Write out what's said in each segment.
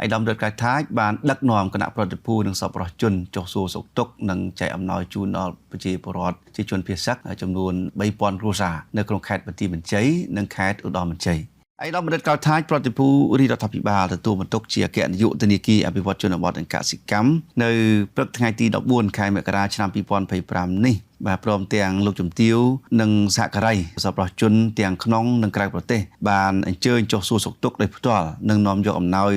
ឯកឧត្តមរដ្ឋកៅថាចបានដឹកនាំគណៈប្រតិភូនិងសប្បុរសជនចុះសួរសុខទុក្ខនិងចែកអំណោយជូនដល់ប្រជាពលរដ្ឋជាជនភៀសសឹកចំនួន3000គ្រួសារនៅក្នុងខេត្តបន្ទាយមានជ័យនិងខេត្តឧត្តរមានជ័យ។ ឯកឧត្តមបណ្ឌិតកៅថាចប្រតិភូរាជរដ្ឋាភិបាលទទួលបន្ទុកជាអគ្គនាយកធនាគារអភិវឌ្ឍជនបទនិងកសិកម្មនៅព្រឹកថ្ងៃទី14ខែមករាឆ្នាំ2025នេះ បាទព្រមទាំងលោកជំទាវនិងសហការីសប្បុរសជនទាំងក្នុងនិងក្រៅប្រទេសបានអញ្ជើញចុះសួរសុខទុក្ខដោយផ្ទាល់និងនាំយកអំណោយ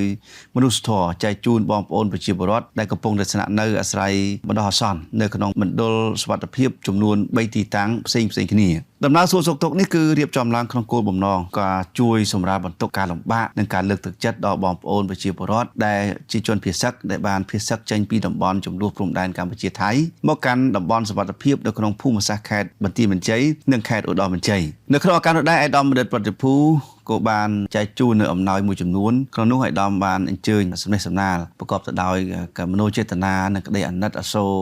មនុស្សធម៌ចែកជូនបងប្អូនប្រជាពលរដ្ឋដែលកំពុងតែស្នាក់នៅអាស្រ័យបណ្ដោះអាសន្ននៅក្នុងមណ្ឌលសុវត្ថិភាពចំនួន3ទីតាំងផ្សេងផ្សេងគ្នា។ ដំណើរសួរសុខទុក្ខនេះគឺរៀបចំឡើងក្នុងគោលបំណងការជួយសម្រាលបន្ទុកការលំបាកនិងការលើកទឹកចិត្តដល់បងប្អូនប្រជាពលរដ្ឋដែលជាជនភៀសសឹកដែលបានភៀសសឹកចេញពីតំបន់ចំនួនព្រំដែនកម្ពុជាថៃមកកាន់តំបន់សុវត្ថិភាពនៅក្នុងភូមិសាស្ត្រខេត្តបន្ទាយមានជ័យនិងខេត្តឧត្តរមានជ័យ។ នៅក្នុងឱកាសនោះដែរឯកឧត្តមបណ្ឌិតប្រតិភូក៏បានចែកជូននៅអំណោយមួយចំនួនក្នុងនោះឯកឧត្តមបានអញ្ជើញសំណេះសំណាលប្រកបទៅដោយមនោចេតនានិងក្តីអាណិតអាសូរ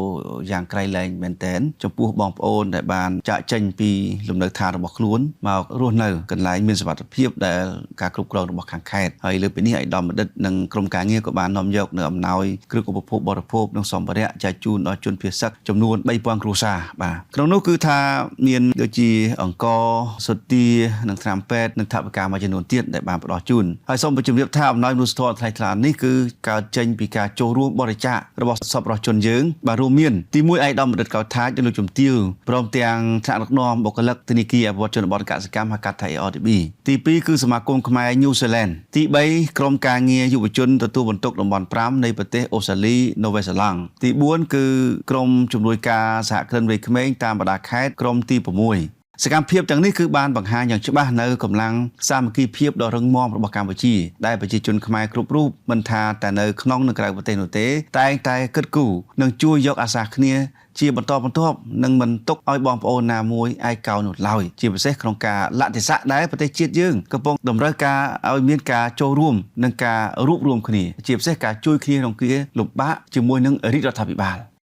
យ៉ាងក្រៃលែងមែនទែនចំពោះបងប្អូនដែលបានចាកចេញពីលំនៅឋានរបស់ខ្លួនមករស់នៅកន្លែងមានសុវត្ថិភាពដែលការគ្រប់គ្រងរបស់ខាងខេត្ត។ ហើយលើពីនេះឯកឧត្តមបណ្ឌិតនិងក្រុមការងារក៏បាននាំយកនៅអំណោយគ្រឿងឧបភោគបរិភោគនិងសម្ភារៈចែកជូនដល់ជនភៀសសឹកចំនួន3000គ្រួសារ បាទក្នុងនោះគឺថាមានដូចជាអង្ករសុទានិងថ្នាំពេទ្យនិងថវិកាមួយចំនួនទៀតដែលបានផ្ដល់ជូន។ ហើយសូមបញ្ជម្រាបថាអំណោយមនុស្សធម៌ថ្លៃថ្លានេះគឺកើតចេញពីការចូលរួមបរិច្ចាគរបស់សប្បុរសជនយើង បាទរួមមានទី1ឯកឧត្តមបណ្ឌិតកៅថាចនិងលោកជំទាវព្រមទាំងថ្នាក់ដឹកនាំបុគ្គលិកធនាគារអភិវឌ្ឍជនបទកសិកម្មហៅកាត់ថា ARDB ទី2គឺសមាគមខ្មែរញូហ្សេឡង់ទី3ក្រុមការងារយុវជនទទួលបន្ទុកតំបន់5នៃប្រទេសអូស្ត្រាលីណូវែសេឡង់ទី4គឺក្រុមជំនួយការសហគ្រិនវ័យក្មេងតាមបណ្ដាខេត្តក្រុមទី6។ សកម្មភាពទាំងនេះគឺបានបង្ហាញយ៉ាងច្បាស់នៅកម្លាំងសាមគ្គីភាពដ៏រឹងមាំរបស់កម្ពុជាដែលប្រជាជនខ្មែរគ្រប់រូបមិនថាតែនៅក្នុងនិងក្រៅប្រទេសនោះទេតែងតែគិតគូរនិងជួយយកអាសាគ្នាជាបន្តបន្ទាប់និងមិនទុកឲ្យបងប្អូនណាមួយឯកោនោះឡើយជាពិសេសក្នុងការលទ្ធិស័កដែលប្រទេសជាតិយើងកំពុងតម្រូវការឲ្យមានការចូលរួមនិងការរួបរวมគ្នាជាពិសេសការជួយគ្នាក្នុងគ្រាលំបាកជាមួយនឹងរាជរដ្ឋាភិបាល។